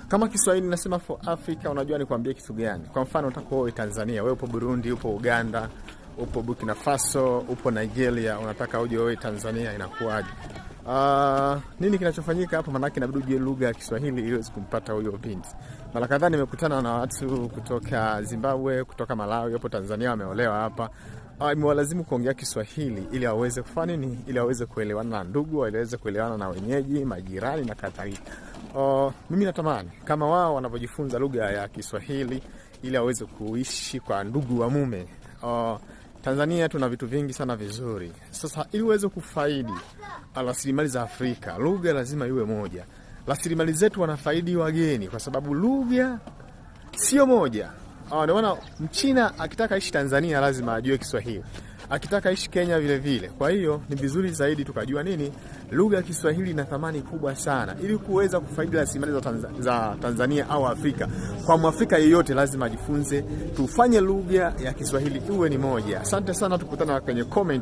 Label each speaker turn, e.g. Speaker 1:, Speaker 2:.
Speaker 1: Kama Kiswahili nasema for Africa, unajua nikwambie kitu gani? Kwa mfano unataka uoe Tanzania, wewe upo Burundi, upo Uganda, upo Burkina Faso, upo Nigeria, unataka uje uoe Tanzania, inakuwaje? Nini kinachofanyika hapo? Maanake inabidi ujue lugha ya Kiswahili ili uweze kumpata huyo binti. Mara kadhaa nimekutana na watu kutoka Zimbabwe, kutoka Malawi, wapo Tanzania, wameolewa hapa. Imewalazimu kuongea Kiswahili ili waweze kufanya nini? Ili waweze kuelewana na ndugu, waweze kuelewana na wenyeji, majirani na kadhalika. Mimi natamani kama wao wanavyojifunza lugha ya Kiswahili ili waweze kuishi kwa ndugu wa mume. Tanzania tuna vitu vingi sana vizuri. Sasa ili uweze kufaidi rasilimali za Afrika, lugha lazima iwe moja. Rasilimali zetu wanafaidi wageni kwa sababu lugha sio moja. Ndio maana Mchina akitaka ishi Tanzania lazima ajue Kiswahili, akitaka ishi Kenya vile vile. Kwa hiyo ni vizuri zaidi tukajua nini, lugha ya Kiswahili ina thamani kubwa sana, ili kuweza kufaidi rasilimali za Tanzania au Afrika. Kwa Mwafrika yeyote lazima ajifunze, tufanye lugha ya Kiswahili iwe ni moja. Asante sana, tukutana kwenye comment.